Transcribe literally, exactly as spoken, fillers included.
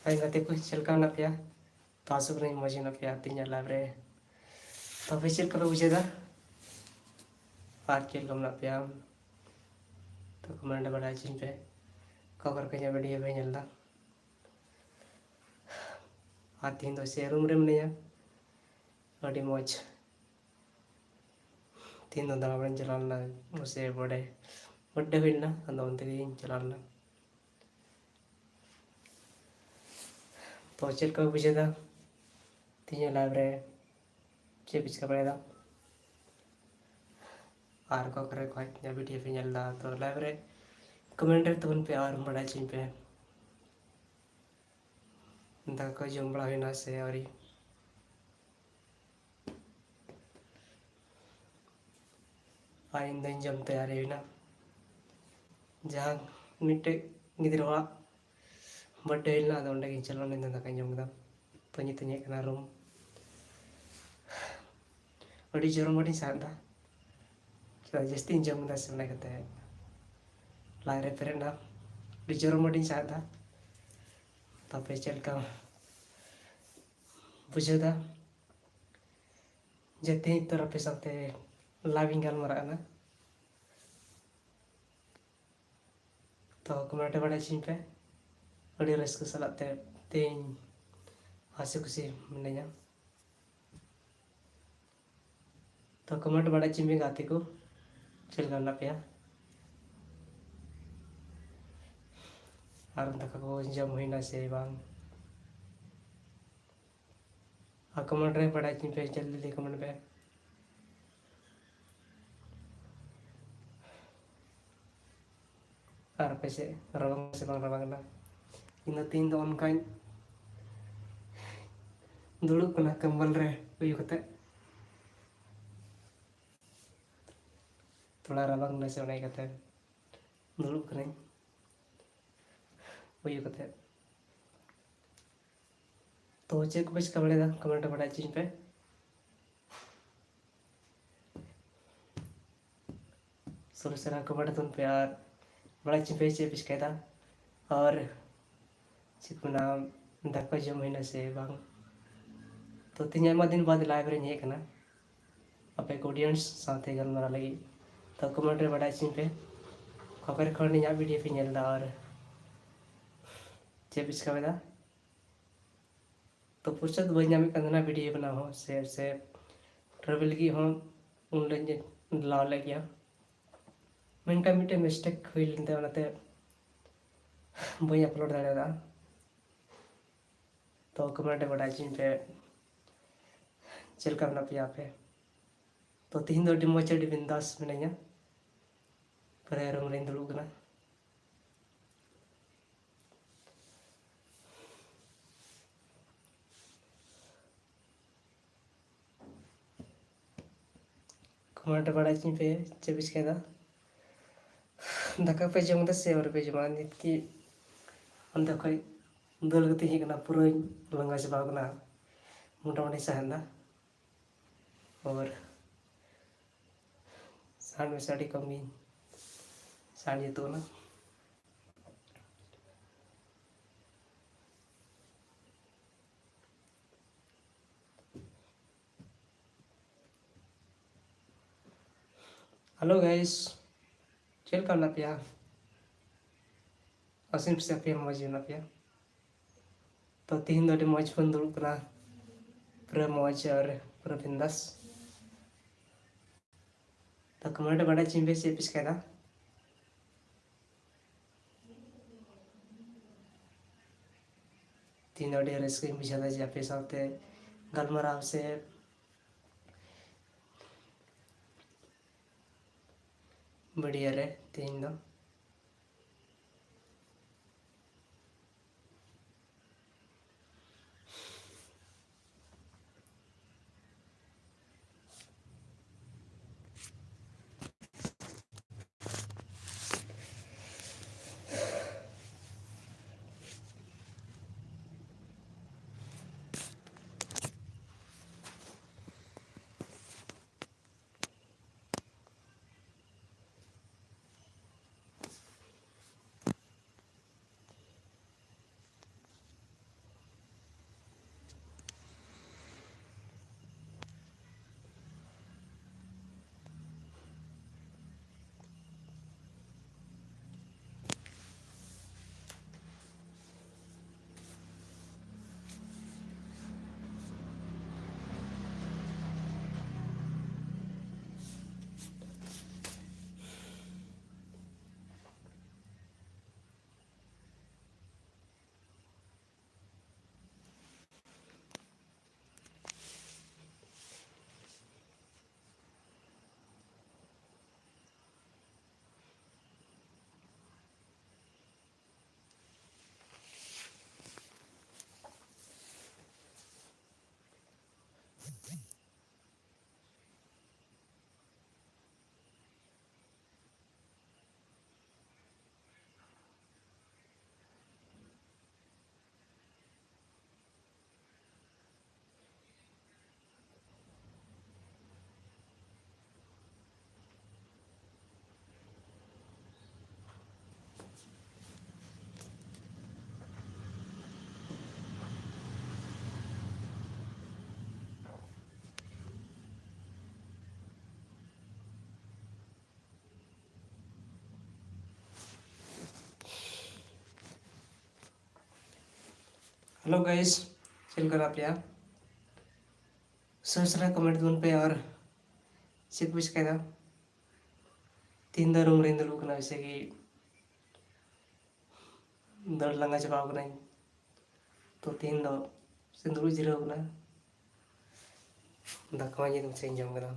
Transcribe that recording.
ᱦᱳᱭ ᱜᱟᱛᱮ ᱠᱚ, ᱪᱮᱫ ᱞᱮᱠᱟ ᱢᱮᱱᱟᱜ ᱯᱮᱭᱟ? ᱛᱚ ᱟᱥᱚᱜ ᱠᱟᱹᱱᱟᱹᱧ ᱢᱚᱡᱽ ᱜᱮ ᱢᱮᱱᱟᱜ ᱯᱮᱭᱟ ᱛᱮᱦᱮᱧᱟᱜ live ᱨᱮ᱾ ᱛᱚ ᱟᱯᱮ ᱪᱮᱫ ᱞᱮᱠᱟ ᱯᱮ ᱵᱩᱡᱷᱟᱹᱣ ᱮᱫᱟ? ᱟᱨ ᱪᱮᱫ ᱞᱮᱠᱟ ᱢᱮᱱᱟᱜ ᱯᱮᱭᱟ? ᱛᱚ comment ᱵᱟᱲᱟᱭ ᱦᱚᱪᱚᱧ ᱯᱮ, ᱚᱠᱟ ᱠᱚᱨᱮ ᱠᱷᱚᱱ ᱤᱧᱟᱹᱜ video ᱯᱮ ᱧᱮᱞ ᱮᱫᱟ᱾ ᱟᱨ ᱛᱮᱦᱮᱧ ᱫᱚ ᱥᱮ room ᱨᱮ ᱢᱤᱱᱟᱹᱧᱟ, ᱟᱹᱰᱤ ᱢᱚᱡᱽ᱾ ᱛᱮᱦᱮᱧ ᱫᱚ ᱫᱟᱬᱟ ᱵᱟᱲᱟᱧ ᱪᱟᱞᱟᱣ ᱞᱮᱱᱟ, ᱥᱮ ᱵᱚᱰᱮ birthday ᱦᱩᱭ ᱞᱮᱱᱟ, ᱟᱫᱚ ᱚᱱᱛᱮ ᱜᱤᱧ ᱪᱟᱞᱟᱣ ᱞᱮᱱᱟ᱾ ᱛᱚ ᱪᱮᱫ ᱞᱮᱠᱟ ᱯᱮ ᱵᱩᱡᱷᱟᱹᱣ ᱮᱫᱟ ᱛᱮᱦᱮᱧᱟᱜ live ᱨᱮ? ᱪᱮᱫ ᱯᱮ ᱪᱤᱠᱟᱹ ᱵᱟᱲᱟᱭᱮᱫᱟ? ᱟᱨ ᱚᱠᱟ ᱠᱚᱨᱮ ᱠᱷᱚᱱ ᱤᱧᱟᱹᱜ video ᱯᱮ ᱧᱮᱞ ᱮᱫᱟ? ᱛᱚ live ᱨᱮ comment ᱨᱮ ᱛᱟᱵᱚᱱ ᱯᱮ ᱟᱨ ᱵᱟᱲᱟᱭ ᱦᱚᱪᱚᱧ ᱯᱮ, ᱫᱟᱠᱟ ᱠᱚ ᱡᱚᱢ ᱵᱟᱲᱟ ᱦᱩᱭᱱᱟ ᱥᱮ ᱟᱹᱣᱨᱤ? ᱟᱨ ᱤᱧ ᱫᱚᱧ ᱡᱚᱢ ᱛᱮᱭᱟᱨᱤ ᱦᱩᱭᱱᱟ᱾ ᱡᱟᱦᱟᱸ ᱢᱤᱫᱴᱮᱡ ᱜᱤᱫᱽᱨᱟᱹᱣᱟᱜ birthday ᱦᱩᱭ ᱞᱮᱱᱟ, ᱟᱫᱚ ᱚᱸᱰᱮ ᱜᱤᱧ ᱪᱟᱞᱟᱣ ᱞᱮᱱᱟ, ᱫᱟᱠᱟᱧ ᱡᱚᱢ ᱠᱮᱫᱟ᱾ ᱛᱚ ᱱᱤᱛᱚᱜ ᱤᱧ ᱦᱮᱡ ᱠᱟᱱᱟ room᱾ ᱟᱹᱰᱤ ᱡᱳᱨ ᱢᱚᱴᱤᱧ ᱥᱟᱦᱮᱫ ᱮᱫᱟ, ᱪᱮᱫᱟᱜ ᱡᱟᱹᱥᱛᱤᱧ ᱡᱚᱢ ᱠᱮᱫᱟ ᱥᱮ, ᱚᱱᱟ ᱠᱟᱛᱮ ᱞᱟᱡ ᱨᱮ ᱯᱮᱨᱮᱡ ᱮᱱᱟ᱾ ᱟᱹᱰᱤ ᱡᱳᱨ ᱢᱚᱴᱤᱧ ᱥᱟᱦᱮᱫ ᱮᱫᱟ᱾ ᱛᱚ ᱟᱯᱮ ᱪᱮᱫ ᱞᱮᱠᱟ ᱵᱩᱡᱷᱟᱹᱣ ᱮᱫᱟ ᱡᱮ ᱛᱮᱦᱮᱧ ᱛᱚᱨᱟ ᱟᱯᱮ ᱥᱟᱶᱛᱮ live ᱤᱧ ᱜᱟᱞᱢᱟᱨᱟᱜ ᱠᱟᱱᱟ? ᱛᱚ comment ᱨᱮ ᱵᱟᱲᱟᱭ ᱦᱚᱪᱚᱧ ᱯᱮ᱾ ᱟᱹᱰᱤ ᱨᱟᱹᱥᱠᱟᱹ ᱥᱟᱞᱟᱜ ᱛᱮ ᱛᱮᱦᱮᱧ ᱦᱟᱹᱥᱤ ᱠᱷᱩᱥᱤ ᱢᱤᱱᱟᱹᱧᱟ᱾ ᱛᱚ comment ᱵᱟᱲᱟᱭ ᱦᱚᱪᱚᱧ ᱯᱮ ᱜᱟᱛᱮ ᱠᱚ, ᱪᱮᱫ ᱞᱮᱠᱟ ᱢᱮᱱᱟᱜ ᱯᱮᱭᱟ? ᱟᱨ ᱫᱟᱠᱟ ᱠᱚ ᱡᱚᱢ ᱦᱩᱭᱱᱟ ᱥᱮ ᱵᱟᱝ? ᱟᱨ comment ᱨᱮ ᱵᱟᱲᱟᱭ ᱦᱚᱪᱚᱧ ᱯᱮ, ᱡᱚᱞᱫᱤ ᱡᱚᱞᱫᱤ comment ᱯᱮ᱾ ᱟᱨ ᱟᱯᱮ ᱥᱮᱫ ᱨᱟᱵᱟᱝ ᱥᱮ ᱵᱟᱝ ᱨᱟᱵᱟᱝ ᱠᱟᱱᱟ? ᱤᱧ ᱫᱚ ᱛᱮᱦᱮᱧ ᱫᱚ ᱚᱱᱠᱟᱧ ᱫᱩᱲᱩᱵ ᱠᱟᱱᱟ ᱠᱚᱢᱵᱚᱞ ᱨᱮ ᱩᱭᱩ ᱠᱟᱛᱮ᱾ ᱛᱷᱚᱲᱟ ᱨᱟᱵᱟᱝ ᱠᱟᱱᱟ ᱥᱮ, ᱚᱱᱟ ᱤᱭᱟᱹ ᱠᱟᱛᱮ ᱫᱩᱲᱩᱵ ᱠᱟᱹᱱᱟᱹᱧ ᱩᱭᱩ ᱠᱟᱛᱮ᱾ ᱛᱚ ᱪᱮᱫ ᱠᱚᱯᱮ ᱪᱤᱠᱟᱹ ᱵᱟᱲᱟᱭᱮᱫᱟ? comment ᱨᱮ ᱵᱟᱲᱟᱭ ᱦᱚᱪᱚᱧ ᱯᱮ᱾ ᱥᱚᱨᱮᱥ ᱥᱟᱨ comment ᱛᱟᱵᱚᱱ ᱯᱮ ᱟᱨ ᱵᱟᱲᱟᱭ ᱦᱚᱪᱚᱧ ᱯᱮ ᱪᱮᱫ ᱯᱮ ᱪᱤᱠᱟᱹᱭᱮᱫᱟ᱾ ᱟᱨ ᱪᱮᱫ ᱠᱚ ᱢᱮᱱᱟ, ᱫᱟᱠᱟ ᱡᱚᱢ ᱦᱩᱭᱱᱟ ᱥᱮ ᱵᱟᱝ? ᱛᱚ ᱛᱮᱦᱮᱧ ᱟᱭᱢᱟ ᱫᱤᱱ ᱵᱟᱫᱽ live ᱨᱮᱧ ᱦᱮᱡ ᱟᱠᱟᱱᱟ ᱟᱯᱮ ᱠᱚ audience ᱥᱟᱶᱛᱮ ᱜᱟᱞᱢᱟᱨᱟᱣ ᱞᱟᱹᱜᱤᱫ᱾ ᱛᱚ comment ᱨᱮ ᱵᱟᱰᱟᱭ ᱦᱚᱪᱚᱧ ᱯᱮ, ᱚᱠᱟ ᱠᱚᱨᱮ ᱠᱷᱚᱱ ᱤᱧᱟᱹᱜ video ᱯᱮ ᱧᱮᱞ ᱮᱫᱟ ᱟᱨ ᱪᱮᱫ ᱯᱮ ᱪᱤᱠᱟᱹᱭᱮᱫᱟ᱾ ᱛᱚ ᱯᱩᱨᱥᱟᱹᱛ ᱵᱟᱹᱧ ᱧᱟᱢᱮᱫ ᱠᱟᱱ ᱛᱟᱦᱮᱱᱟ video ᱵᱮᱱᱟᱣ ᱦᱚᱸ, ᱥᱮ ᱥᱮ travel ᱞᱟᱹᱜᱤᱫ ᱦᱚᱸ ᱩᱱ ᱦᱤᱞᱳᱜ ᱤᱧ ᱰᱮᱞᱟᱣ ᱞᱮᱫ ᱜᱮᱭᱟ, ᱢᱮᱱᱠᱷᱟᱱ ᱢᱤᱫᱴᱮᱱ mistake ᱦᱩᱭ ᱞᱮᱱᱛᱮ ᱚᱱᱟᱛᱮ ᱵᱟᱹᱧ upload ᱫᱟᱲᱮᱭᱟᱫᱟ᱾ ᱛᱚ comment ᱨᱮ ᱵᱟᱰᱟᱭ ᱦᱚᱪᱚᱧ ᱯᱮ ᱪᱮᱫ ᱞᱮᱠᱟ ᱢᱮᱱᱟᱜ ᱯᱮᱭᱟ ᱟᱯᱮ᱾ ᱛᱚ ᱛᱤᱦᱤᱧ ᱫᱚ ᱟᱹᱰᱤ ᱢᱚᱡᱽ, ᱟᱹᱰᱤ ᱵᱤᱱᱫᱟᱥ ᱢᱤᱱᱟᱹᱧᱟ, ᱯᱩᱨᱟᱹ room ᱨᱮᱧ ᱫᱩᱲᱩᱵ ᱠᱟᱱᱟ᱾ Comment ᱨᱮ ᱵᱟᱲᱟᱭ ᱦᱚᱪᱚᱧ ᱯᱮ ᱪᱮᱫ ᱯᱮ ᱪᱤᱠᱟᱹᱭᱮᱫᱟ, ᱫᱟᱠᱟ ᱯᱮ ᱡᱚᱢ ᱮᱫᱟ ᱥᱮ ᱟᱹᱣᱨᱤ ᱯᱮ ᱡᱚᱢᱟ? ᱱᱤᱛ ᱠᱤ ᱚᱱᱛᱮ ᱠᱷᱚᱡ ᱫᱟᱹᱲ ᱠᱟᱛᱮ ᱦᱮᱡ ᱠᱟᱱᱟ, ᱯᱩᱨᱟᱹᱧ ᱞᱟᱸᱜᱟ ᱪᱟᱵᱟᱣ ᱠᱟᱱᱟ, ᱢᱚᱴᱟᱢᱩᱴᱤ ᱥᱟᱦᱮᱱ ᱫᱟ᱾ ᱟᱨ ᱥᱟᱦᱮᱱ ᱢᱮᱥᱮ ᱟᱹᱰᱤ ᱠᱚᱢ ᱜᱤᱧ ᱥᱟᱦᱮᱱ ᱡᱩᱛᱩᱜ ᱠᱟᱱᱟ᱾ Hello guys, ᱪᱮᱫ ᱞᱮᱠᱟ ᱢᱮᱱᱟᱜ ᱯᱮᱭᱟ? ᱟᱥᱤᱱ ᱯᱮᱥᱮ ᱟᱯᱮ ᱢᱚᱡᱽ ᱜᱮ ᱢᱮᱱᱟᱜ ᱯᱮᱭᱟ᱾ ᱛᱚ ᱛᱤᱦᱤᱧ ᱫᱚ ᱟᱹᱰᱤ ᱢᱚᱡᱽ ᱵᱚᱱ ᱫᱩᱲᱩᱵ ᱠᱟᱱᱟ, ᱯᱩᱨᱟᱹ ᱢᱚᱡᱽ ᱟᱨ ᱯᱩᱨᱟᱹ ᱵᱤᱱᱫᱟᱥ᱾ ᱛᱚ comment ᱨᱮ ᱵᱟᱰᱟᱭ ᱦᱚᱪᱚᱧ ᱯᱮ ᱪᱮᱫ ᱯᱮ ᱪᱤᱠᱟᱹᱭᱮᱫᱟ᱾ ᱛᱤᱦᱤᱧ ᱫᱚ ᱟᱹᱰᱤ ᱨᱟᱹᱥᱠᱟᱹᱧ ᱵᱩᱡᱷᱟᱹᱣ ᱮᱫᱟ ᱡᱮ ᱟᱯᱮ ᱥᱟᱶᱛᱮ ᱜᱟᱞᱢᱟᱨᱟᱣ ᱥᱮ video ᱨᱮ ᱛᱤᱦᱤᱧ ᱫᱚ᱾ Hello guys, ᱪᱮᱫ ᱞᱮᱠᱟ ᱢᱮᱱᱟᱜ ᱯᱮᱭᱟ? ᱥᱚᱵ ᱥᱟᱱᱟᱢ comment ᱛᱟᱵᱚᱱ ᱯᱮ᱾ ᱟᱨ ᱪᱮᱫ ᱯᱮ ᱪᱤᱠᱟᱹᱭᱮᱫᱟ? ᱛᱤᱦᱤᱧ ᱫᱚ ᱨᱩᱢ ᱨᱮᱧ ᱫᱩᱲᱩᱵ ᱠᱟᱱᱟ, ᱡᱮᱭᱥᱮ ᱠᱤ ᱫᱟᱹᱲ ᱞᱟᱸᱜᱟ ᱪᱟᱵᱟᱣ ᱠᱟᱹᱱᱟᱹᱧ᱾ ᱛᱚ ᱛᱤᱦᱤᱧ ᱫᱚ ᱥᱮ ᱫᱩᱲᱩᱵ ᱡᱤᱨᱟᱹᱣ ᱠᱟᱱᱟ, ᱫᱟᱠᱟ ᱢᱟ ᱧᱤᱫᱟᱹ ᱢᱟᱪᱷᱟᱧ ᱡᱚᱢ ᱠᱟᱫᱟ᱾